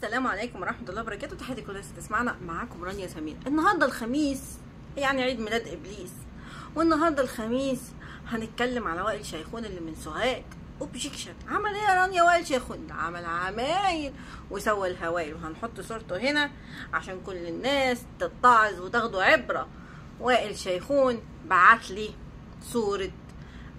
السلام عليكم ورحمة الله وبركاته. تحياتي كل الناس تسمعنا، معاكم رانيا سمير. النهارده الخميس، يعني عيد ميلاد ابليس، والنهارده الخميس هنتكلم على وائل شيخون اللي من سوهاج. objection، عمل ايه يا رانيا وائل شيخون؟ ده عمل عمايل وسوى الهوايل، وهنحط صورته هنا عشان كل الناس تتعظ وتاخدوا عبره. وائل شيخون بعت لي صوره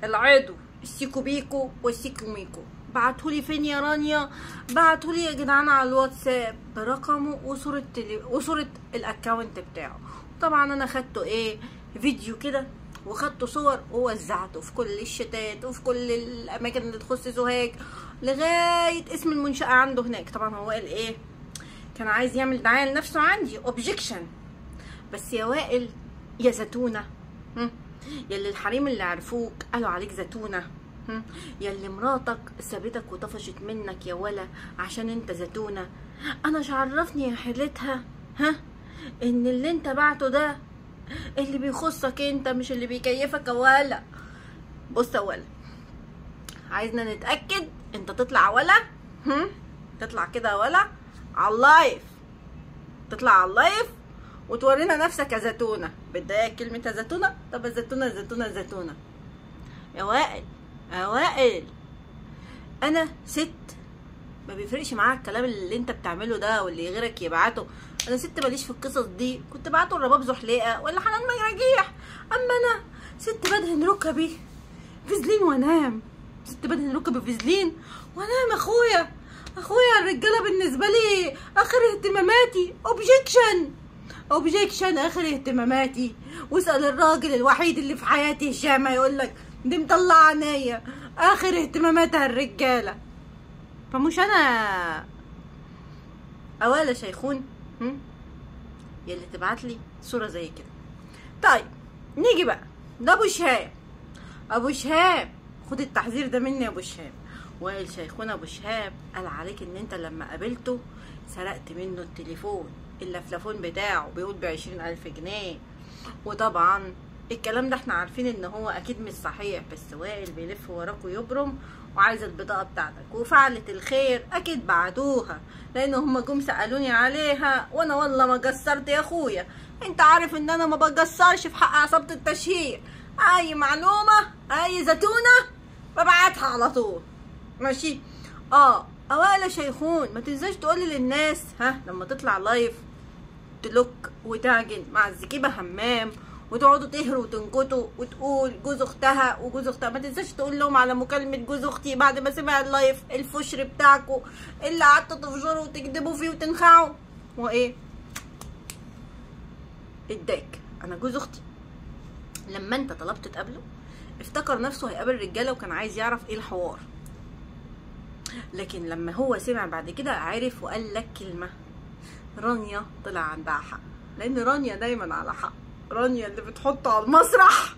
العضو السيكو بيكو والسيكو ميكو. بعتهولي فين يا رانيا؟ بعتهولي يا جدعان على الواتساب برقمه وصوره وصوره ال account بتاعه. طبعا انا خدته ايه، فيديو كده، وخدته صور ووزعته في كل الشتات وفي كل الاماكن اللي تخص سوهاج لغاية اسم المنشاة عنده هناك. طبعا هو قال ايه، كان عايز يعمل دعاية لنفسه عندي، objection. بس يا وائل يا زتونه، يا اللي الحريم اللي عرفوك قالوا عليك زتونه، يا اللي مراتك سابتك وطفشت منك يا ولا عشان انت زتونه، انا مش عرفني يا حيلتها ها ان اللي انت بعته ده اللي بيخصك انت مش اللي بيكيفك يا ولا. بص يا ولا، عايزنا نتاكد انت تطلع ولا تطلع كده ولا على ال live، تطلع على ال live وتورينا نفسك يا زتونه. بتضايقك كلمة يا زتونه؟ طب يا زتونه زتونه زتونه يا وائل، يا وائل انا ست ما بيفرقش معاك الكلام اللي انت بتعمله ده واللي غيرك يبعته. انا ست ماليش في القصص دي، كنت بعته الرباب زحليقه ولا حنان مراجيح. اما انا ست بدهن ركبي فازلين وانام، ست بدهن ركبي فازلين وانام. اخويا اخويا الرجالة بالنسبة لي اخر اهتماماتي. objection objection، اخر اهتماماتي. واسال الراجل الوحيد اللي في حياتي هشام هيقول لك دي مطلعه عينيا، اخر اهتماماتها الرجالة. فمش انا اولا شيخون يلي تبعت لي صوره زي كده. طيب نيجي بقى ده ابو شهاب. ابو شهاب خد التحذير ده مني يا ابو شهاب. وائل شيخون ابو شهاب قال عليك ان انت لما قابلته سرقت منه التليفون، اللفلفون بتاعه، بيقول ب20,000 جنيه. وطبعا الكلام ده احنا عارفين ان هو اكيد مش صحيح، بس وائل بيلف وراك ويبرم وعايز البطاقة بتاعتك. وفعلة الخير اكيد بعتوها لان هم جم سالوني عليها، وانا والله ما قصرت يا اخويا، انت عارف ان انا ما بقصرش في حق عصابة التشهير. اي معلومة اي زتونه ببعتها على طول، ماشي. اوائل شيخون ما تنساش تقولي للناس ها لما تطلع live تلك وتعجن مع الزكيبه همام وتقعدوا تهروا وتنكتوا وتقول جوز اختها وجوز اختها. ما تنساش تقول لهم على مكالمة جوز اختي بعد ما سمع ال live الفشر بتاعكم اللي قعدتوا تفجروا وتكذبوا فيه وتنخعوا. وايه اداك انا جوز اختي لما انت طلبت تقابله افتكر نفسه هيقابل رجاله وكان عايز يعرف ايه الحوار، لكن لما هو سمع بعد كده عرف وقال لك كلمة رانيا طلع عندها حق، لان رانيا دايما على حق. رانيا اللي بتحطه على المسرح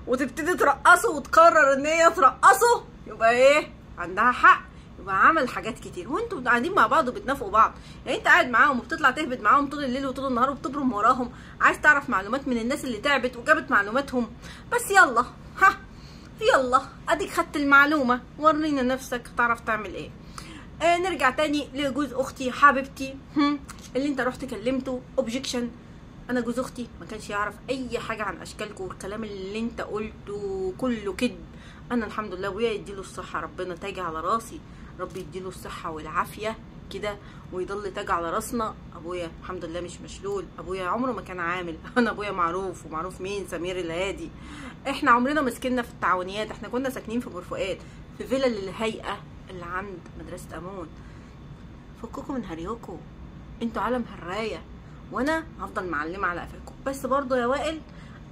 وتبتدي ترقصه وتقرر ان هي ترقصه يبقى ايه، عندها حق، يبقى عمل حاجات كتير. وانتوا قاعدين مع بعض وبتنافقوا بعض، يعني انت قاعد معاهم وبتطلع تهبد معاهم طول الليل وطول النهار وبتبرم وراهم، عايز تعرف معلومات من الناس اللي تعبت وجابت معلوماتهم. بس يلا ها يلا اديك خدت المعلومة، ورينا نفسك تعرف تعمل ايه. نرجع تاني لجوز اختي حبيبتي اللي انت رحت كلمته. objection، انا جوز اختي ما كانش يعرف اي حاجة عن اشكالكم والكلام اللي انت قلته كله كذب. انا الحمد لله ابويا يديله الصحة، ربنا تاج على راسي، ربي يديله الصحة والعافية كده ويضل تاج على راسنا. ابويا الحمد لله مش مشلول، ابويا عمره ما كان عامل، انا ابويا معروف ومعروف مين، سمير الهادي. احنا عمرنا ما سكننا في التعاونيات، احنا كنا ساكنين في بورفؤاد في فيلا للهيئة اللي عند مدرسه امون. فككم من هريكم، انتوا عالم هرايه وانا هفضل معلمه على قفاكم. بس برضو يا وائل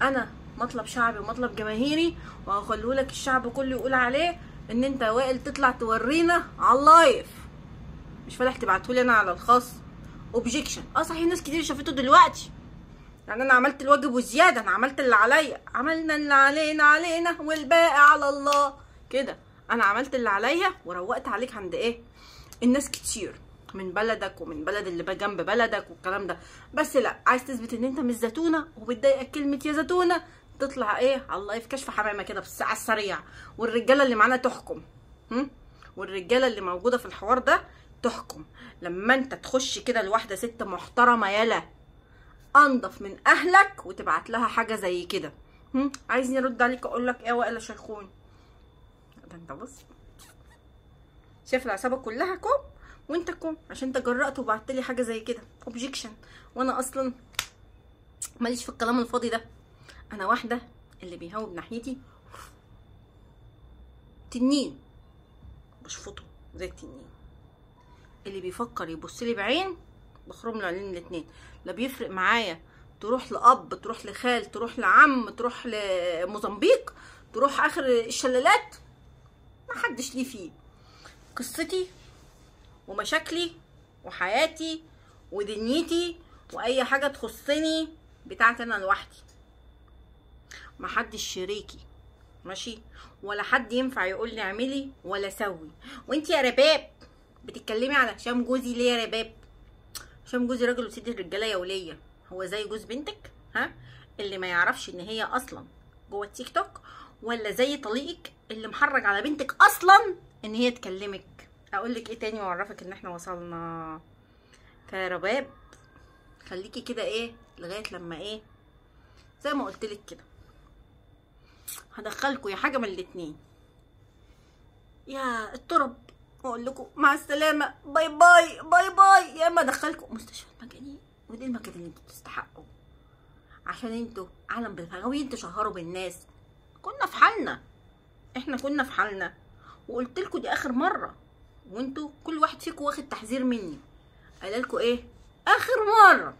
انا مطلب شعبي ومطلب جماهيري، وهخليه لك الشعب كله يقول عليه ان انت يا وائل تطلع تورينا على ال live، مش فالح تبعتهولي انا على الخاص. objection. صحيح ناس كتير شافته دلوقتي، يعني انا عملت الواجب وزيادة، انا عملت اللي عليا، عملنا اللي علينا علينا والباقي على الله كده. انا عملت اللي عليا وروقت عليك عند ايه الناس كتير من بلدك ومن بلد اللي جنب بلدك والكلام ده. بس لا، عايز تثبت ان انت مش زتونه وبتضايقك كلمة يا زتونه، تطلع ايه على ال live كشف حمامه كده بس على السريع، والرجاله اللي معانا تحكم، والرجاله اللي موجودة في الحوار ده تحكم. لما انت تخش كده لواحدة ست محترمه يالا انضف من اهلك وتبعت لها حاجة زي كده، عايزني ارد عليك اقول لك ايه وائل شيخون؟ ده انت بص شايف العصابة كلها كوم وانت كوم، عشان انت جرأت وبعت لي حاجة زي كده objection، وانا اصلا ماليش في الكلام الفاضي ده. انا واحدة اللي بيهوب ناحيتي تنين بشفطه زي التنين، اللي بيفكر يبص لي بعين بخرم له عينين الاتنين. لا بيفرق معايا تروح لاب، تروح لخال، تروح لعم، تروح لموزمبيق، تروح اخر الشلالات، ما حدش ليه فيه. قصتي ومشاكلي وحياتي ودنيتي واي حاجة تخصني بتاعتي انا لوحدي، ما حدش شريكي، ماشي؟ ولا حد ينفع يقول لي اعملي ولا سوي. وانت يا رباب بتتكلمي على هشام جوزي ليه يا رباب؟ هشام جوزي راجل وسيد الرجالة يا وليه، هو زي جوز بنتك ها اللي ما يعرفش ان هي اصلا جوه التيك توك، ولا زي طليقك اللي محرج على بنتك اصلا ان هي تكلمك؟ اقول لك ايه تاني واعرفك ان احنا وصلنا. فيا رباب خليكي كده ايه لغاية لما ايه زي ما قلت لك كده، هدخلكوا يا حاجة من الاتنين يا الترب واقول لكم مع السلامة bye bye bye bye، يا اما ادخلكم مستشفى المجانين. ودي المكان اللي انتوا تستحقوا، عشان انتوا عالم بالغاويين تشهروا بالناس. كنا في حالنا، احنا كنا في حالنا، وقلت لكم دي اخر مرة، وانتوا كل واحد فيكم واخد تحذير مني، قال لكم ايه اخر مرة،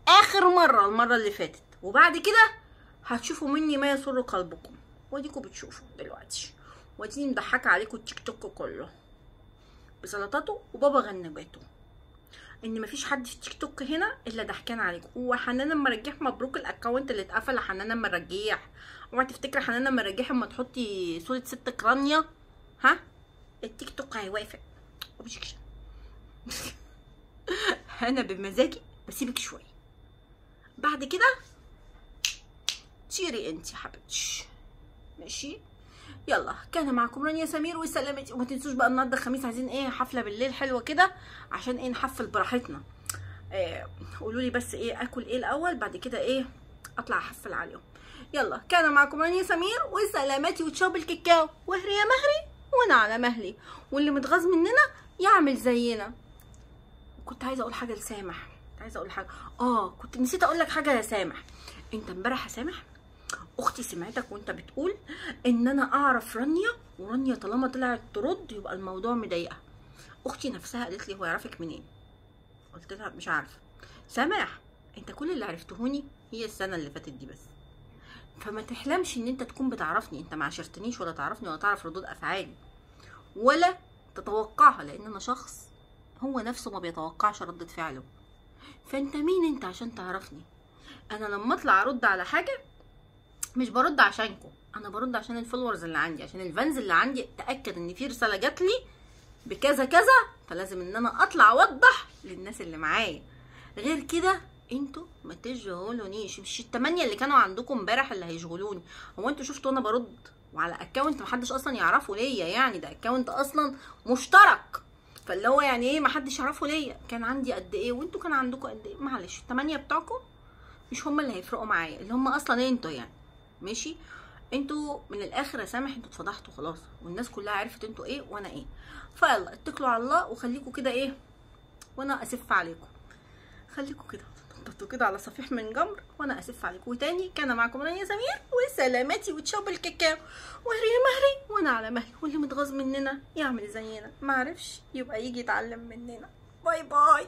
اخر مرة المرة اللي فاتت، وبعد كده هتشوفوا مني ما يسر قلبكم، واديكم بتشوفوا دلوقتي، واديني مضحكة عليكم التيك توك كله بسلطاته وبابا غنباته، ان مفيش حد في التيك توك هنا الا ضحكان عليكم. وحنان المرجيح مبروك ال account اللي اتقفل. حنان المرجيح اوعي تفتكري حنان المرجيح اما تحطي صوره ست كرانيا ها التيك توك هيوافق. objection. انا بمزاجي بسيبك شوية، بعد كده طيري انت يا حبيبتي، ماشي؟ يلا كان معكم رانيا سمير وسلامتي. وما تنسوش بقى النهارده الخميس عايزين ايه حفلة بالليل حلوة كده عشان ايه نحفل براحتنا. إيه قولوا لي بس ايه اكل ايه الاول، بعد كده ايه اطلع احفل عليهم. يلا كان معكم رانيا سمير وسلامتي، وتشرب الكاكاو وهري يا مهري وانا على مهلي، واللي متغاظ مننا يعمل زينا. كنت عايزه اقول حاجة لسامح، كنت عايزه اقول حاجة، كنت نسيت اقول لك حاجة يا سامح. انت امبارح يا سامح اختي سمعتك وانت بتقول ان انا اعرف رانيا، ورانيا طالما طلعت ترد يبقى الموضوع مضايقها. اختي نفسها قالت لي هو يعرفك منين؟ قلت لها مش عارفه. سامح انت كل اللي عرفتهوني هي السنة اللي فاتت دي بس، فما تحلمش ان انت تكون بتعرفني، انت ما عاشرتنيش ولا تعرفني ولا تعرف ردود افعالي ولا تتوقعها، لان انا شخص هو نفسه ما بيتوقعش ردة فعله. فانت مين انت عشان تعرفني؟ انا لما اطلع ارد على حاجة مش برد عشانكم، انا برد عشان ال followers اللي عندي، عشان ال fans اللي عندي. اتاكد ان في رسالة جات لي بكذا كذا، فلازم ان انا اطلع اوضح للناس اللي معايا. غير كده انتوا ما تشغلونيش. مش التمانية اللي كانوا عندكم امبارح اللي هيشغلوني. هو انتوا شفتوا انا برد وعلى account محدش اصلا يعرفه ليا، يعني ده account اصلا مشترك، فاللي هو يعني ايه محدش يعرفه ليا، كان عندي قد ايه وانتوا كان عندكم قد ايه. معلش التمانية بتوعكم مش هم اللي هيفرقوا معايا، اللي هم اصلا انتوا يعني ماشي. انتوا من الاخر يا سامح انتوا اتفضحتوا خلاص، والناس كلها عرفت انتوا ايه وانا ايه. فيلا اتكلوا على الله وخليكوا كده ايه، وانا اسف عليكم. خليكوا كده تنططوا كده على صفيح من جمر وانا اسف عليكم. وتاني كان معكم رانيا سمير وسلامتي، وتشرب الكاكاو وهري يا مهري وانا على مهلي، واللي متغاظ مننا يعمل زينا، معرفش يبقى يجي يتعلم مننا. bye bye.